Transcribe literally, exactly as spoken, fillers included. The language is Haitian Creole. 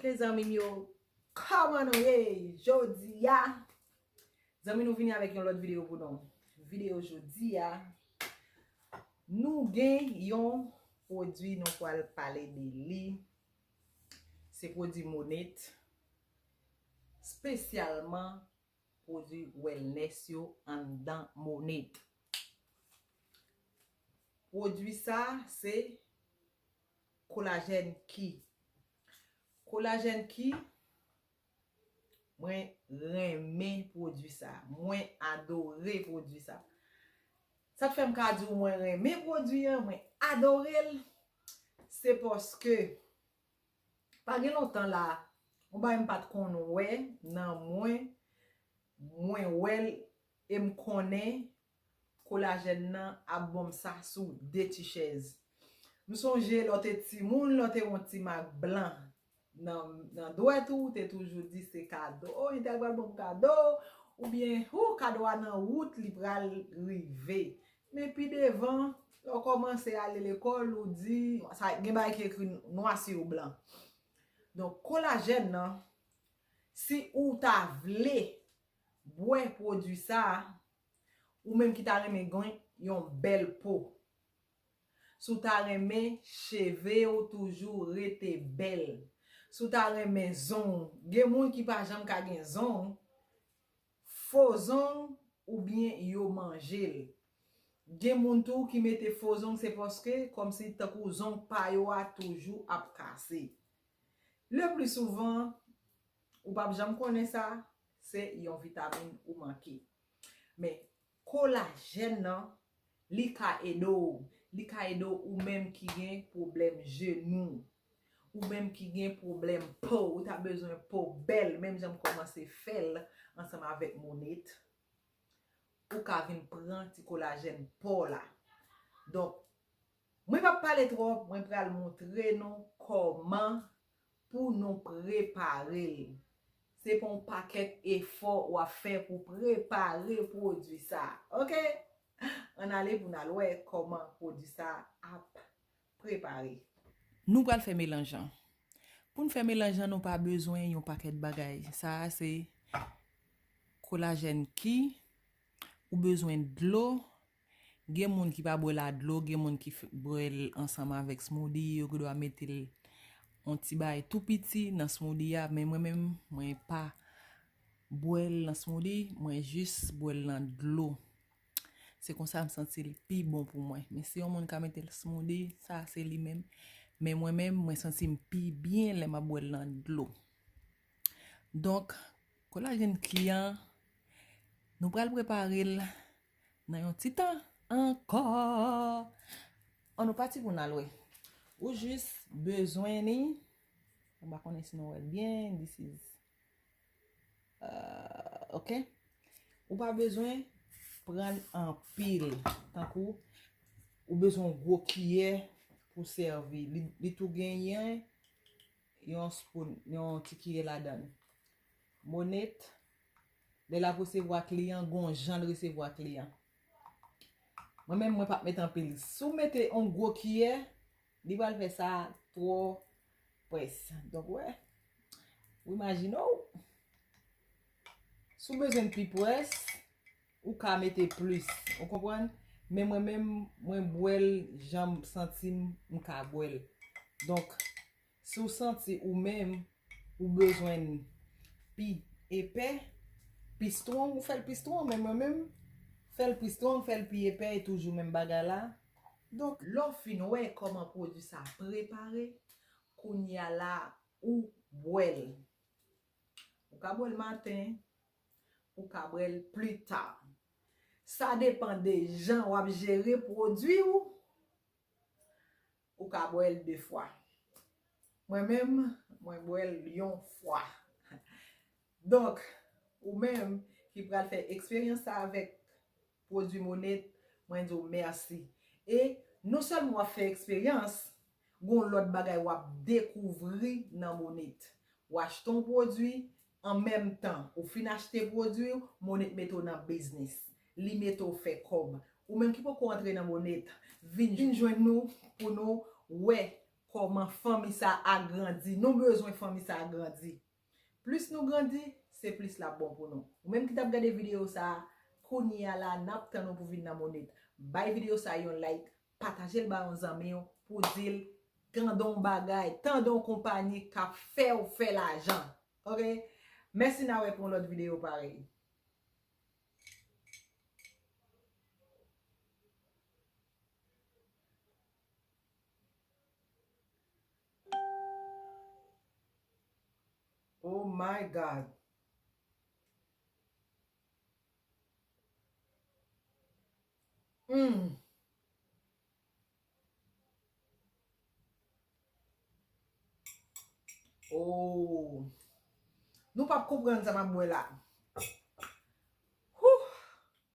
Mezanmi m yo, kòman nou ye? Jodi a, zanmi, nou vini avèk yon lòt videyo pou nou. Videyo jodi a, nou gen yon pwodui nou pral pale de li. Se pwodui Monat, espesyalman pwodui wellness yo anndan Monat. Pwodui sa se Collagen Key. Collagen Key, mwen renmen pwodui sa. Mwen adore pwodui sa. Sa k fè m ka di w mwen renmen pwodui an, mwen adore l, se paske pa gen lontan la, yon bagay m pa t konn wè nan mwen, mwen wè l e m konnen kolajèn nan ap ban m sa sou de ti chèz. M sonje lè w te timoun, lè w te wè yon ti mak blan nan, nan dwèt ou, ou te toujou di se kado, oh, entèl pral ban m kado, oubyen, hoo, kado a nan wout, li pral rive. Men pi devan, lè w kòmanse ale lekòl, ou di, sa gen bagay ki ekri nwa sou blan. Donk, kolajèn nan, si ou ta vle bwè pwodui sa a, ou menm ki ta renmen gen yon bèl po, si w ta renmen cheve w toujou rete bèl, si w ta renmen zong, gen moun ki pa janm ka gen zong, fo zong oubyen yo manje l. Gen moun tou ki mete fo zong, se paske kòmsi tankou zong pa yo a toujou ap kase. Le pli souvan, ou p ap janm konnen sa, se yon vitamin ou manke. Men, kolajèn nan, li ka ede w. Li ka ede w ou menm ki gen pwoblèm jenou. Ou menm ki gen pwoblèm po, ou ta bezwen po bèl, menm jan m kòmanse fè l ansanm avèk Monat. Ou ka vin pran ti kolajèn pa w la. Donk, mwen p ap pale twòp, mwen pral montre nou kòman pou nou prepare l. Se pa yon pakèt efò w ap fè pou prepare pwodui sa a. Oke? Ann ale pou n al wè kòman pwodui sa a ap prepare. Nou pral fè melanj lan. Pou n fè melanj lan, nou pa bezwen yon pakèt bagay. Sa a se kolajèn ki, ou bezwen dlo. Gen moun ki pa bwè l a dlo, gen moun ki f-, bwè l ansanm avèk smoothie, yo gendwa mete l yon ti bagay tou piti nan smoothie a, men mwen menm, mwen pa bwè l nan smoothie, mwen jis bwè l nan dlo. Se konsa m santi l pi bon pou mwen. Men si yon moun ka mete l smoothie, sa se li menm. Men mwen menm, mwen santi m pi byen lè m ap bwè l nan dlo. Donk, kolajèn ki an, nou pral prepare l nan yon ti tan ankò. Ann nou pati pou n al wè. Ou jis bezwen ni, m pa konnen si nou wè l byen, this is, euh, ok. Ou pa bezwen pran anpil, tankou ou bezwen yon gwo kiyè pou sèvi. Li, li tou genyen yon spoon, yon ti kiyè ladan l. Monat, lè l ap resevwa kliyan, gon jan l resevwa kliyan. Mwen menm, mwen p ap met anpil. Si w mete yon gwo kiyè, li pral fè sa twò près. Donk, wè, ou imajine w. Si w bezwen l pi près, ou ka mete plis. Ou konprann? Men mwen menm, mwen bwè l jan m santi m, m ka bwè l. Donk, si w santi ou menm, ou bezwen l pi epè, pi strong, ou fè l pi strong, men mwen menm, fè l pi strong, fè l pi epè, e toujou menm bagay la. Donk, lè w fin wè kòman pwodui sa prepare, kounye a la, ou bwè l. Ou ka bwè l maten, ou ka bwè l pli ta. Sa depann de jan w ap jere pwodui w. Ou ka bwè l de fwa. Mwen menm, mwen bwè l yon fwa. Donk, ou menm ki pral fè eksperyans sa avèk pwodui Monat, mwen di w mèsi. E non sèlman w ap fè eksperyans, gon lòt bagay w ap dekouvri nan Monat. W achte yon pwodui, an menm tan, ou fin achte pwodui w, Monat mete w nan biznis. Li mete w fè kòb. Ou menm ki poko antre nan Monat, vin, vin jwenn nou pou nou wè kòman fanmi sa a grandi. Nou bezwen fanmi sa a grandi. Plis nou grandi, se plis l ap bon pou nou. Ou menm ki t ap gade videyo sa a, kounye a la, n ap tann ou pou vin nan Monét. Bay videyo sa a yon like, pataje l ba yon zanmi w pou di l tande yon bagay, tande yon konpayi k ap fè w fè lajan. Oke? Mèsi, n a wè pou yon lòt videyo parèy. Oh my God. Mm. Oh. Nou p ap konprann sa m ap bwè la.